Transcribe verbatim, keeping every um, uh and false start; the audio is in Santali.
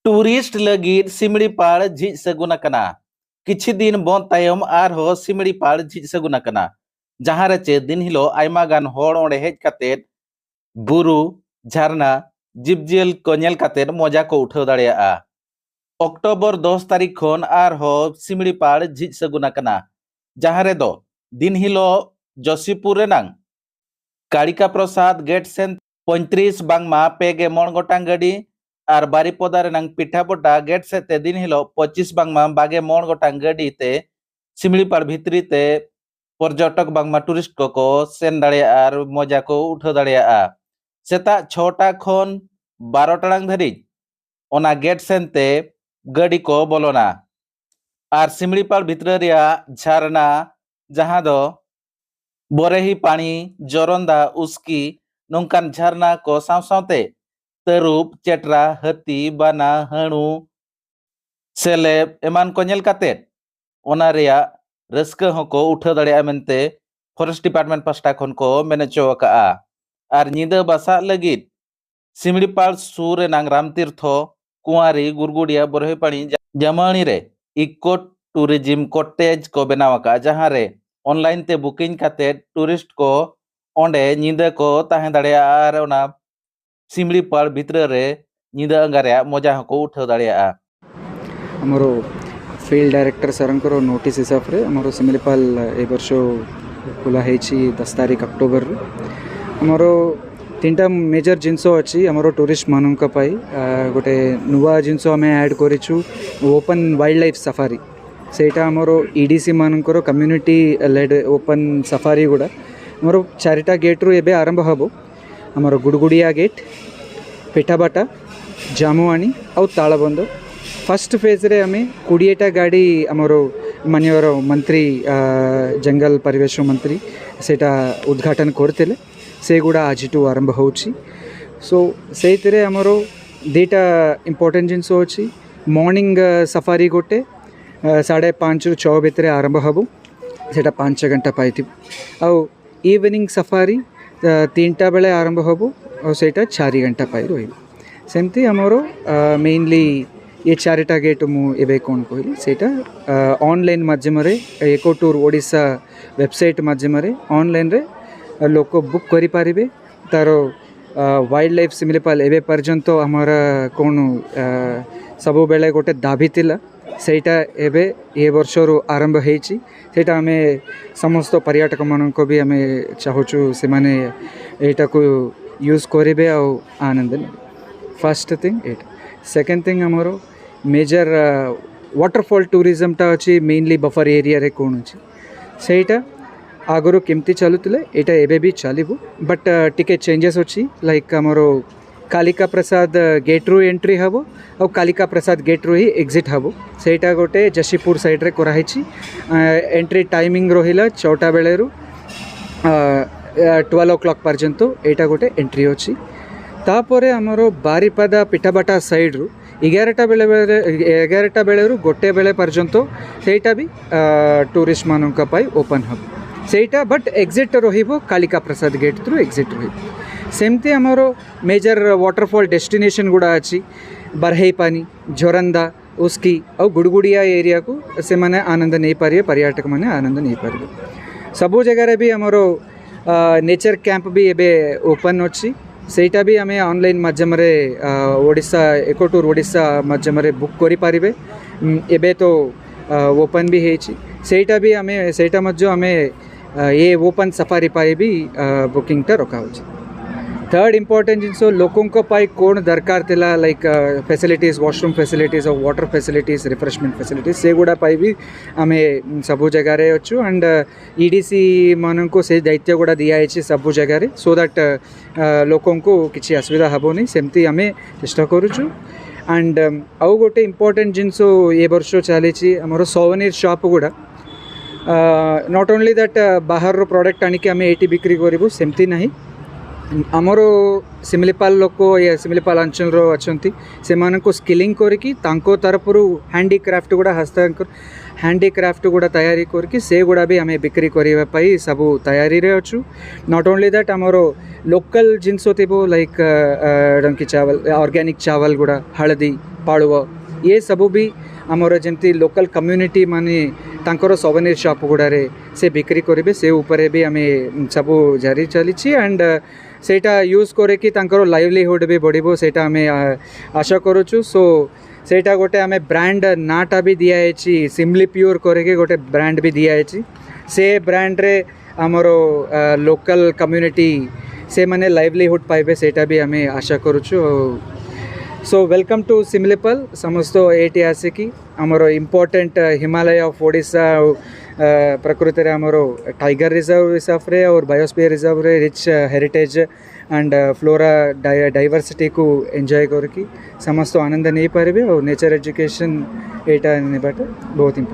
ᱴᱩᱨᱤᱥᱴ ᱞᱟᱹᱜᱤᱫ ᱥᱤᱢᱲᱤᱯᱟᱲ ᱡᱷᱤᱡ ᱥᱟᱹᱜᱩᱱ ᱟᱠᱟᱱᱟ᱾ ᱠᱤᱪᱷᱤ ᱫᱤᱱ ᱵᱚᱱᱫ ᱛᱟᱭᱚᱢ ᱟᱨᱦᱚᱸ ᱥᱤᱢᱲᱤᱯᱟᱲ ᱡᱷᱤᱡ ᱥᱟᱹᱜᱩᱱ ᱟᱠᱟᱱᱟ, ᱡᱟᱦᱟᱸ ᱨᱮ ᱪᱮ ᱫᱤᱱ ᱦᱤᱞᱳᱜ ᱟᱭᱢᱟ ᱜᱟᱱ ᱦᱚᱲ ᱚᱸᱰᱮ ᱦᱮᱡ ᱠᱟᱛᱮᱫ ᱵᱩᱨᱩ, ᱡᱷᱟᱨᱱᱟ, ᱡᱤᱵᱽᱡᱤᱭᱟᱹᱞᱤ ᱠᱚ ᱧᱮᱞ ᱠᱟᱛᱮᱫ ᱢᱚᱡᱟ ᱠᱚ ᱩᱴᱷᱟᱹᱣ ᱫᱟᱲᱮᱭᱟᱜᱼᱟ᱾ ᱚᱠᱴᱳᱵᱚᱨ ᱫᱚᱥ ᱛᱟᱹᱨᱤᱠᱷ ᱠᱷᱚᱱ ᱟᱨᱦᱚᱸ ᱥᱤᱢᱲᱤᱯᱟᱲ ᱡᱷᱤᱡ ᱥᱟᱹᱜᱩᱱ ᱟᱠᱟᱱᱟ, ᱡᱟᱦᱟᱸ ᱨᱮᱫᱚ ᱫᱤᱱ ᱦᱤᱞᱳᱜ ᱡᱳᱥᱤᱯᱩᱨ ᱨᱮᱱᱟᱝ ᱠᱟᱲᱤᱠᱟ ᱯᱨᱚᱥᱟᱫᱽ ᱜᱮᱴ ᱥᱮᱱ ᱯᱚᱸᱭᱛᱨᱤᱥ ᱵᱟᱝᱢᱟ ᱯᱮ ᱜᱮ ᱢᱚᱬ ᱜᱚᱴᱟᱝ ᱜᱟᱹᱰᱤ ᱟᱨ ᱵᱟᱨᱤᱯᱚᱫᱟ ᱨᱮᱱᱟᱝ ᱯᱤᱴᱷᱟᱵᱚᱴᱟ ᱜᱮᱴ ᱥᱮᱫ ᱛᱮ ᱫᱤᱱ ᱦᱤᱞᱳᱜ ᱯᱚᱸᱪᱤᱥ ᱵᱟᱝᱢᱟ ᱵᱟᱜᱮ ᱢᱚᱬ ᱜᱚᱴᱟᱝ ᱜᱟᱹᱰᱤ ᱛᱮ ᱥᱤᱢᱲᱤᱯᱟᱲ ᱵᱷᱤᱛᱨᱤ ᱛᱮ ᱯᱚᱨᱡᱚᱴᱚᱠ ᱵᱟᱝᱢᱟ ᱴᱩᱨᱤᱥᱴ ᱠᱚᱠᱚ ᱥᱮᱱ ᱫᱟᱲᱮᱭᱟᱜᱼᱟ ᱟᱨ ᱢᱚᱡᱟ ᱠᱚ ᱩᱴᱷᱟᱹᱣ ᱫᱟᱲᱮᱭᱟᱜᱼᱟ᱾ ᱥᱮᱛᱟᱜ ᱪᱷᱚᱴᱟ ᱠᱷᱚᱱ ᱵᱟᱨᱚ ᱴᱟᱲᱟᱝ ᱫᱷᱟᱹᱨᱤᱡ ᱚᱱᱟ ᱜᱮᱴ ᱥᱮᱱ ᱛᱮ ᱜᱟᱹᱰᱤ ᱠᱚ ᱵᱚᱞᱚᱱᱟ᱾ ᱟᱨ ᱥᱤᱢᱲᱤᱯᱟᱲ ᱵᱷᱤᱛᱨᱤ ᱨᱮᱭᱟᱜ ᱡᱷᱟᱨᱱᱟ, ᱡᱟᱦᱟᱸ ᱫᱚ ᱵᱚᱨᱮᱦᱤ ᱯᱟᱲᱤ, ᱡᱚᱨᱚᱱᱫᱟ, ᱩᱥᱠᱤ, ᱱᱚᱝᱠᱟᱱ ᱡᱷᱟᱨᱱᱟ ᱠᱚ ᱥᱟᱶ ᱥᱟᱶᱛᱮ ᱛᱟᱹᱨᱩᱵ, ᱪᱮᱴᱨᱟ, ᱦᱟᱹᱛᱤ, ᱵᱟᱱᱟ, ᱦᱟᱹᱬᱩ, ᱥᱮᱞᱮᱵ ᱮᱢᱟᱱ ᱠᱚ ᱧᱮᱞ ᱠᱟᱛᱮᱫ ᱚᱱᱟ ᱨᱮᱭᱟᱜ ᱨᱟᱹᱥᱠᱟᱹ ᱦᱚᱸᱠᱚ ᱩᱴᱷᱟᱹᱣ ᱫᱟᱲᱮᱭᱟᱜᱼᱟ ᱢᱮᱱᱛᱮ ᱯᱷᱚᱨᱮᱥᱴ ᱰᱤᱯᱟᱨᱴᱢᱮᱱᱴ ᱯᱟᱦᱴᱟ ᱠᱷᱚᱱ ᱠᱚ ᱢᱮᱱ ᱦᱚᱪᱚ ᱟᱠᱟᱜᱼᱟ᱾ ᱟᱨ ᱧᱤᱫᱟᱹ ᱵᱟᱥᱟᱜ ᱞᱟᱹᱜᱤᱫ ᱥᱤᱢᱲᱤᱯᱟᱲ ᱥᱩᱨ ᱨᱮᱱᱟᱝ ᱨᱟᱢᱛᱤᱨᱛᱷᱚ, ᱠᱩᱸᱣᱟᱨᱤ, ᱜᱩᱨᱜᱩᱰᱤᱭᱟ, ᱵᱚᱨᱦᱤᱯᱟᱲᱤ, ᱡᱟᱢᱟᱱᱤ ᱨᱮ ᱤᱠᱳ ᱴᱩᱨᱤᱡᱤᱢ ᱠᱚᱴᱮᱡᱽ ᱠᱚ ᱵᱮᱱᱟᱣ ᱟᱠᱟᱫᱼᱟ, ᱡᱟᱦᱟᱸ ᱨᱮ ᱚᱱᱞᱟᱭᱤᱱ ᱛᱮ ᱵᱩᱠᱤᱝ ᱠᱟᱛᱮᱫ ᱴᱩᱨᱤᱥᱴ ᱠᱚ ᱚᱸᱰᱮ ᱧᱤᱫᱟᱹ ᱠᱚ ᱛᱟᱦᱮᱸ ᱫᱟᱲᱮᱭᱟᱜᱼᱟ ᱟᱨ ᱚᱱᱟ ᱥᱤᱢᱲᱤᱯᱟᱲ ᱵᱷᱤᱛᱨᱟᱹ ᱨᱮ ᱧᱤᱫᱟᱹ ᱟᱸᱜᱟ ᱨᱮᱭᱟᱜ ᱢᱚᱡᱟ ᱦᱚᱸᱠᱚ ᱩᱴᱷᱟᱹᱣ ᱫᱟᱲᱮᱭᱟᱜᱼᱟ᱾ ଆମର ଫିଲ୍ଡ ଡାଇରେକ୍ଟର ସାର୍ଙ୍କର ନୋଟିସ୍ ହିସାବରେ ଆମର ସିମିଲିପାଲ ଏ ବର୍ଷ ଖୋଲା ହେଇଛି ଦଶ ତାରିଖ ଅକ୍ଟୋବରରୁ। ଆମର ତିନିଟା ମେଜର ଜିନିଷ ଅଛି ଆମର ଟୁରିଷ୍ଟମାନଙ୍କ ପାଇଁ। ଆ, ଗୋଟେ ନୂଆ ଜିନିଷ ଆମେ ଆଡ୍ କରିଛୁ, ଓପନ୍ ୱାଇଲ୍ଡ ଲାଇଫ୍ ସଫାରି। ସେଇଟା ଆମର ଇଡିସି ମାନଙ୍କର କମ୍ୟୁନିଟି ଲେଡ୍ ଓପନ୍ ସଫାରି ଗୁଡ଼ା ଆମର ଚାରିଟା ଗେଟ୍ରୁ ଏବେ ଆରମ୍ଭ ହେବ। ଆମର ଗୁଡ଼ଗୁଡ଼ିଆ ଗେଟ୍, ପେଟାବାଟା, ଜାମୁଆଣୀ ଆଉ ତାଳବନ୍ଧ। ଫାଷ୍ଟ ଫେଜ୍ରେ ଆମେ କୋଡ଼ିଏଟା ଗାଡ଼ି ଆମର ମାନ୍ୟବର ମନ୍ତ୍ରୀ, ଆ, ଜଙ୍ଗଲ ପରିବେଶ ମନ୍ତ୍ରୀ ସେଇଟା ଉଦ୍ଘାଟନ କରିଥିଲେ। ସେଗୁଡ଼ା ଆଜିଠୁ ଆରମ୍ଭ ହେଉଛି। ସୋ ସେଇଥିରେ ଆମର ଦୁଇଟା ଇମ୍ପୋର୍ଟାଣ୍ଟ ଜିନିଷ ଅଛି। ମର୍ଣ୍ଣିଂ, ଆ, ସଫାରି ଗୋଟେ, ଆ, ସାଢ଼େ ପାଞ୍ଚରୁ ଛଅ ଭିତରେ ଆରମ୍ଭ ହେବ, ସେଇଟା ପାଞ୍ଚ ଘଣ୍ଟା ପାଇଥିବ। ଆଉ ଇଭିନିଂ ସଫାରି, ଆ, ତିନିଟା ବେଳେ ଆରମ୍ଭ ହେବ ଆଉ ସେଇଟା ଚାରି ଘଣ୍ଟା ପାଇ ରହିବ। ସେମିତି ଆମର ମେନଲି ଏ ଚାରିଟା ଗେଟ୍ ମୁଁ ଏବେ କ'ଣ କହିଲି, ସେଇଟା ଅନଲାଇନ୍ ମାଧ୍ୟମରେ, ଇକୋ ଟୁର୍ ଓଡ଼ିଶା ୱେବସାଇଟ୍ ମାଧ୍ୟମରେ ଅନଲାଇନ୍ରେ ଲୋକ ବୁକ୍ କରିପାରିବେ। ତାର ୱାଇଲ୍ଡ ଲାଇଫ୍ ସିମିଲିପାଲ୍ ଏବେ ପର୍ଯ୍ୟନ୍ତ ଆମର କ'ଣ, ଆ, ସବୁବେଳେ ଗୋଟେ ଦାବି ଥିଲା, ସେଇଟା ଏବେ ଏ ବର୍ଷରୁ ଆରମ୍ଭ ହେଇଛି। ସେଇଟା ଆମେ ସମସ୍ତ ପର୍ଯ୍ୟଟକମାନଙ୍କୁ ବି ଆମେ ଚାହୁଁଛୁ, ସେମାନେ ଏଇଟାକୁ ୟୁଜ୍ କରିବେ ଆଉ ଆନନ୍ଦ ନେବେ। ଫାର୍ଷ୍ଟ ଥିଙ୍ଗ ଏଇଟା। ସେକେଣ୍ଡ ଥିଙ୍ଗ, ଆମର ମେଜର ୱାଟରଫଲ୍ ଟୁରିଜମଟା ଅଛି, ମେନଲି ବଫର ଏରିଆରେ କ'ଣ ଅଛି, ସେଇଟା ଆଗରୁ କେମିତି ଚାଲୁଥିଲେ, ଏଇଟା ଏବେ ବି ଚାଲିବ, ବଟ୍ ଟିକେ ଚେଞ୍ଜେସ୍ ଅଛି। ଲାଇକ୍ ଆମର କାଳିକା ପ୍ରସାଦ ଗେଟ୍ରୁ ଏଣ୍ଟ୍ରି ହେବ ଆଉ କାଳିକା ପ୍ରସାଦ ଗେଟ୍ରୁ ହିଁ ଏକ୍ଜିଟ୍ ହେବ। ସେଇଟା ଗୋଟେ ଯଶୀପୁର ସାଇଡ଼୍ରେ କରାହେଇଛି। ଏଣ୍ଟ୍ରି ଟାଇମିଂ ରହିଲା ଛଅଟା ବେଳରୁ ଟୁଏଲ୍ଭ ଓ କ୍ଲକ୍ ପର୍ଯ୍ୟନ୍ତ, ଏଇଟା ଗୋଟେ ଏଣ୍ଟ୍ରି ଅଛି। ତାପରେ ଆମର ବାରିପଦା ପିଠାବାଟା ସାଇଡ଼୍ରୁ ଏଗାରଟା ବେଳେ ବେଳେ ଏଗାରଟା ବେଳରୁ ଗୋଟେ ବେଳେ ପର୍ଯ୍ୟନ୍ତ ସେଇଟା ବି ଟୁରିଷ୍ଟମାନଙ୍କ ପାଇଁ ଓପନ୍ ହେବ। ସେଇଟା ବଟ୍ ଏକ୍ଜିଟ୍ ରହିବ, କାଳିକା ପ୍ରସାଦ ଗେଟ୍ ଥ୍ରୁ ଏକ୍ଜିଟ୍ ରହିବ। ସେମିତି ଆମର ମେଜର ୱାଟରଫଲ୍ ଡେଷ୍ଟିନେସନ୍ ଗୁଡ଼ା ଅଛି, ବାରହେଇପାଣି, ଝରନ୍ଦା, ଉସ୍କି ଆଉ ଗୁଡ଼ଗୁଡ଼ିଆ ଏରିଆକୁ ସେମାନେ ଆନନ୍ଦ ନେଇପାରିବେ, ପର୍ଯ୍ୟଟକମାନେ ଆନନ୍ଦ ନେଇପାରିବେ। ସବୁ ଜାଗାରେ ବି ଆମର ନେଚର କ୍ୟାମ୍ପ ବି ଏବେ ଓପନ୍ ଅଛି, ସେଇଟା ବି ଆମେ ଅନଲାଇନ୍ ମାଧ୍ୟମରେ, ଆ, ଓଡ଼ିଶା, ଇକୋ ଟୁର୍ ଓଡ଼ିଶା ମାଧ୍ୟମରେ ବୁକ୍ କରିପାରିବେ। ଉଁ, ଏବେ ତ ଓପନ୍ ବି ହେଇଛି, ସେଇଟା ବି ଆମେ, ସେଇଟା ମଧ୍ୟ ଆମେ, ଆ, ଏ ଓପନ୍ ସଫାରି ପାଇଁ ବି ବୁକିଂଟା ରଖାହେଉଛି। ଥାର୍ଡ ଇମ୍ପୋର୍ଟାଣ୍ଟ ଜିନିଷ, ଲୋକଙ୍କ ପାଇଁ କ'ଣ ଦରକାର ଥିଲା, ଲାଇକ୍ ଫେସିଲିଟିଜ୍, ୱାଶରୁମ୍ ଫେସିଲିଟିଜ୍ ଆଉ ୱାଟର ଫେସିଲିଟିଜ୍, ରିଫ୍ରେଶମେଣ୍ଟ ଫେସିଲିଟିଜ୍, ସେଗୁଡ଼ା ପାଇଁ ବି ଆମେ, ଉଁ, ସବୁ ଜାଗାରେ ଅଛୁ। ଆଣ୍ଡ ଇ ଡି ସି ମାନଙ୍କୁ ସେ ଦାୟିତ୍ୱ ଗୁଡ଼ା ଦିଆଯାଇଛି ସବୁ ଜାଗାରେ, ସୋ ଦ୍ୟାଟ୍ ଲୋକଙ୍କୁ କିଛି ଅସୁବିଧା ହେବନି, ସେମିତି ଆମେ ଚେଷ୍ଟା କରୁଛୁ। ଆଣ୍ଡ ଆଉ ଗୋଟେ ଇମ୍ପୋର୍ଟାଣ୍ଟ ଜିନିଷ ଏ ବର୍ଷ ଚାଲିଛି, ଆମର ସୋଭେନିୟର ସପ୍ ଗୁଡ଼ା। ନଟ୍ ଓନ୍ଲି ଦ୍ୟାଟ୍, ବାହାରର ପ୍ରଡ଼କ୍ଟ ଆଣିକି ଆମେ ଏଇଠି ବିକ୍ରି କରିବୁ, ସେମିତି ନାହିଁ। ଆମର ସିମିଲିପାଲ ଲୋକ ୟା ସିମିଲିପାଲ ଅଞ୍ଚଳର ଅଛନ୍ତି, ସେମାନଙ୍କୁ ସ୍କିଲିଂ କରିକି ତାଙ୍କ ତରଫରୁ ହ୍ୟାଣ୍ଡିକ୍ରାଫ୍ଟ ଗୁଡ଼ା ହସ୍ତାକ୍ଷର ହ୍ୟାଣ୍ଡିକ୍ରାଫ୍ଟ ଗୁଡ଼ା ତିଆରି କରିକି ସେଗୁଡ଼ା ବି ଆମେ ବିକ୍ରି କରିବା ପାଇଁ ସବୁ ତୟାରୀରେ ଅଛୁ। ନଟ୍ ଓନ୍ଲି ଦ୍ୟାଟ୍, ଆମର ଲୋକାଲ ଜିନିଷ ଥିବ, ଲାଇକ୍ ଡଙ୍କି ଚାୱଲ, ଅର୍ଗାନିକ୍ ଚାୱଲ ଗୁଡ଼ା, ହଳଦୀ, ପାଳୁଅ, ଇଏ ସବୁ ବି ଆମର ଯେମିତି ଲୋକାଲ କମ୍ୟୁନିଟି ମାନେ ତାଙ୍କର ସୋଭେନିୟର ସପ୍ ଗୁଡ଼ାରେ ସେ ବିକ୍ରି କରିବେ, ସେ ଉପରେ ବି ଆମେ ସବୁ ଜାରି ଚାଲିଛି। ଆଣ୍ଡ ସେଇଟା ୟୁଜ୍ କରିକି ତାଙ୍କର ଲାଇଭଲିହୁଡ୍ ବି ବଢ଼ିବ, ସେଇଟା ଆମେ ଆ, ଆଶା କରୁଛୁ। ସୋ ସେଇଟା ଗୋଟେ ଆମେ ବ୍ରାଣ୍ଡ ନାଁଟା ବି ଦିଆହେଇଛି, ସିମ୍ଲି ପ୍ୟୁର୍ କରିକି ଗୋଟେ ବ୍ରାଣ୍ଡ ବି ଦିଆହେଇଛି। ସେ ବ୍ରାଣ୍ଡରେ ଆମର ଲୋକାଲ କମ୍ୟୁନିଟି ସେମାନେ ଲାଇଭଲିହୁଡ୍ ପାଇବେ, ସେଇଟା ବି ଆମେ ଆଶା କରୁଛୁ। So welcome to Similipal. ସମସ୍ତ ଏଇଠି ଆସିକି ଆମର ଇମ୍ପୋର୍ଟାଣ୍ଟ ହିମାଳୟ ଅଫ୍ ଓଡ଼ିଶା ଆଉ ଆ, ପ୍ରକୃତରେ ଆମର ଟାଇଗର ରିଜର୍ଭ ହିସାବରେ ଆଉ ବାୟୋସ୍ପିୟର ରିଜର୍ଭରେ ରିଚ୍ ହେରିଟେଜ୍ ଆଣ୍ଡ ଫ୍ଲୋରା ଡାଇଭର୍ସିଟିକୁ ଏନ୍ଜୟ କରିକି ସମସ୍ତ ଆନନ୍ଦ ନେଇପାରିବେ। ଆଉ ନେଚର ଏଜୁକେସନ୍ ଏଇଟା ନେବାଟା ବହୁତ ଇମ୍ପୋର୍ଟାଣ୍ଟ।